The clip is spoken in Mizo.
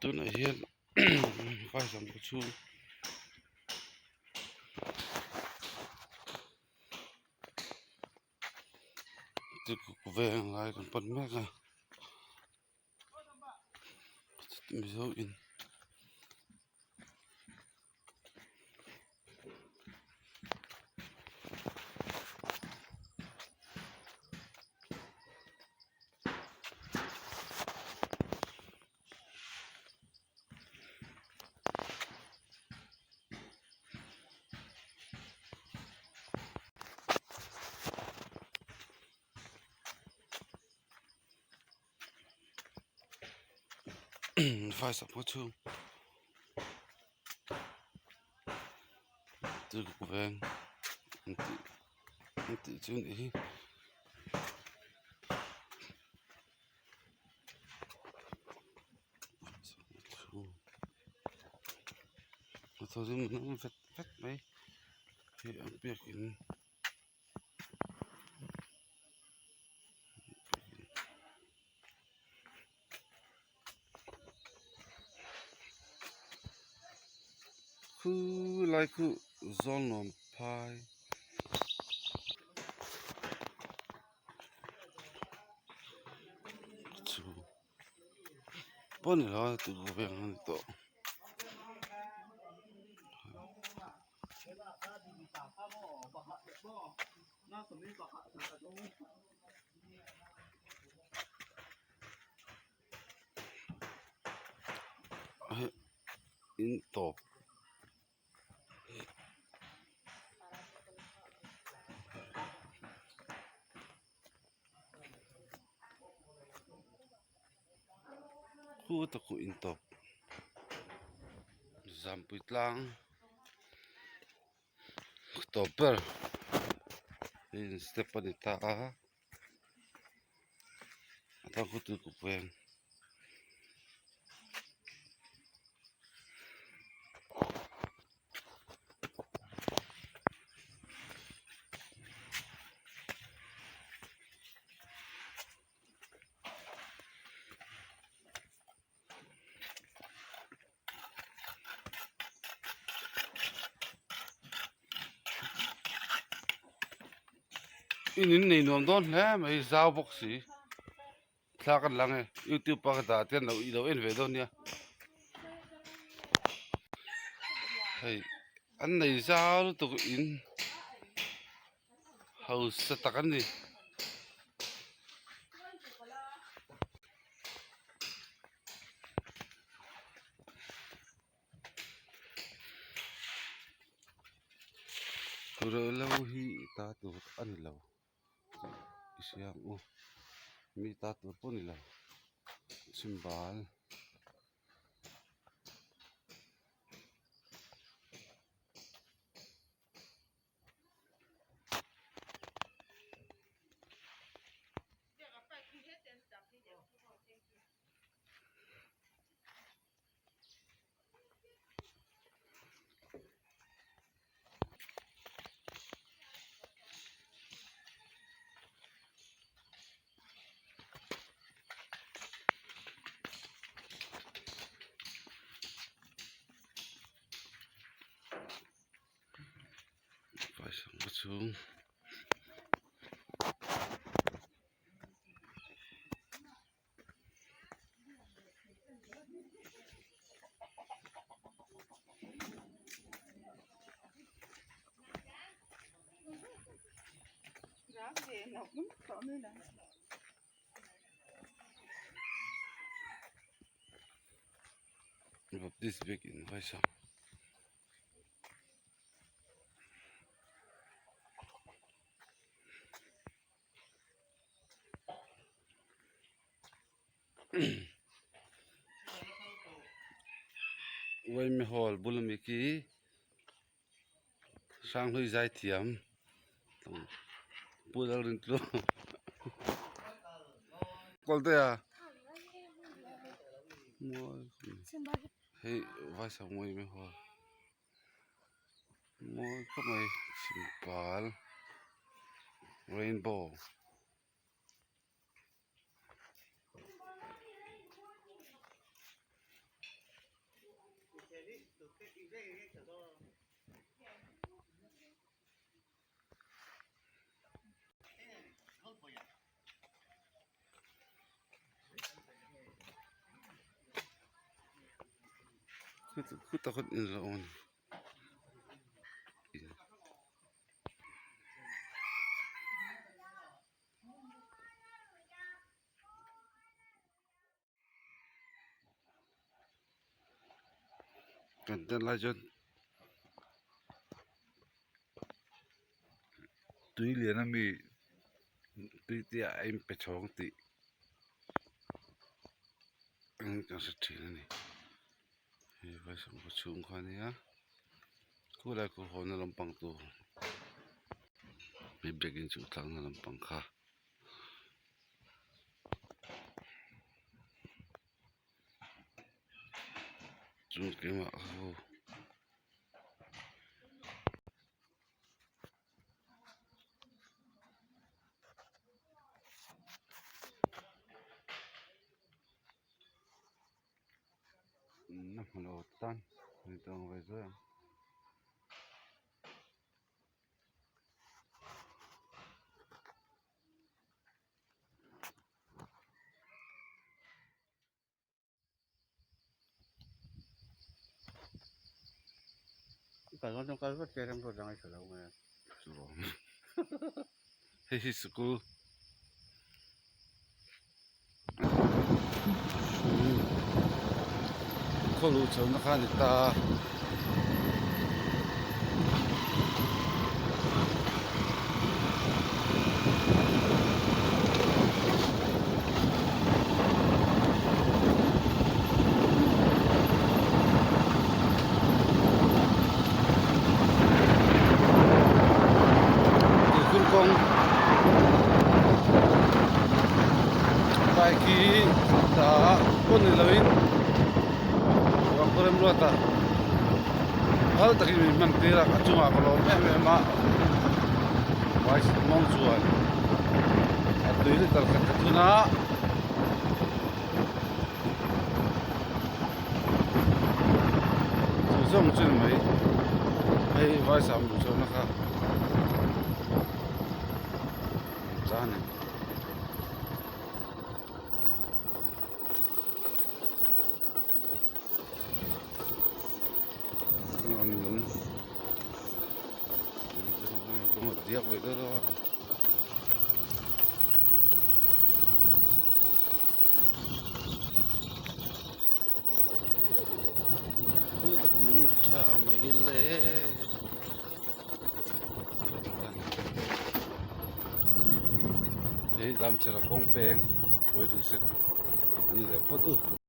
Tunah hian vaisam khaw chhung tuikuk veng lai kan pan mek a mizo in. Vai sap chhung tuikuk veng an tih an tih chu a nih hi. Vet vet mai hi an biakin. Khu lai khu zawl nuam phai. Chu pawh ni lo a tih veng a ni tawh. In tawp khu tak khu in tawp zampui tlang tawp ber hei step a ni ta a a tan khu tuikuk veng. In in nei nuam dawn hle mai zau bawk si thla kan lang e youtube a ka dah te an lo ilo en ve dawn nia hei an nei zau lutuk in hausa tak an ni. Ruihhlo hi ta tur a ni lo i hria ang u mi ta tur pawh a ni lo chhimbal. Chhung Baptist biakin vaisa. Uaimi hall bul ami khi Hranghlui zaithiam Pu Lalrintlu Kawltea hei Vaisam Uaimi hall. Mawi khawp mai chhimbal rainbow. Khutah khawn in a awm a ni. Kan tel lai chuan tui lian ami tui te ah a inpe chhawng tih kan hre thin a ni hei vaisam khaw chhung kha a nia khulai khu hawnna lampang tur hei biakin chu tlangna lampang kha. Chu keimah ho na hmu lo tan ni tawng ve zuai ang. Hei hi sikul khaw luh chhohna kha a ni ta. Tuikhur kawng bike hi tah pawh ni loin Ruahpui Remruata phal takin min hman tir a a chungah ka lawm em em a bike mawng chuan a tui litre khat ka thun a. Chu zawng chu ni mai hei vaisam duh chhuahna kha ta a ni. Diak ve deuh deuh a. Tha mai le hei damchera kawng peng pawih duh se an leh phawt u.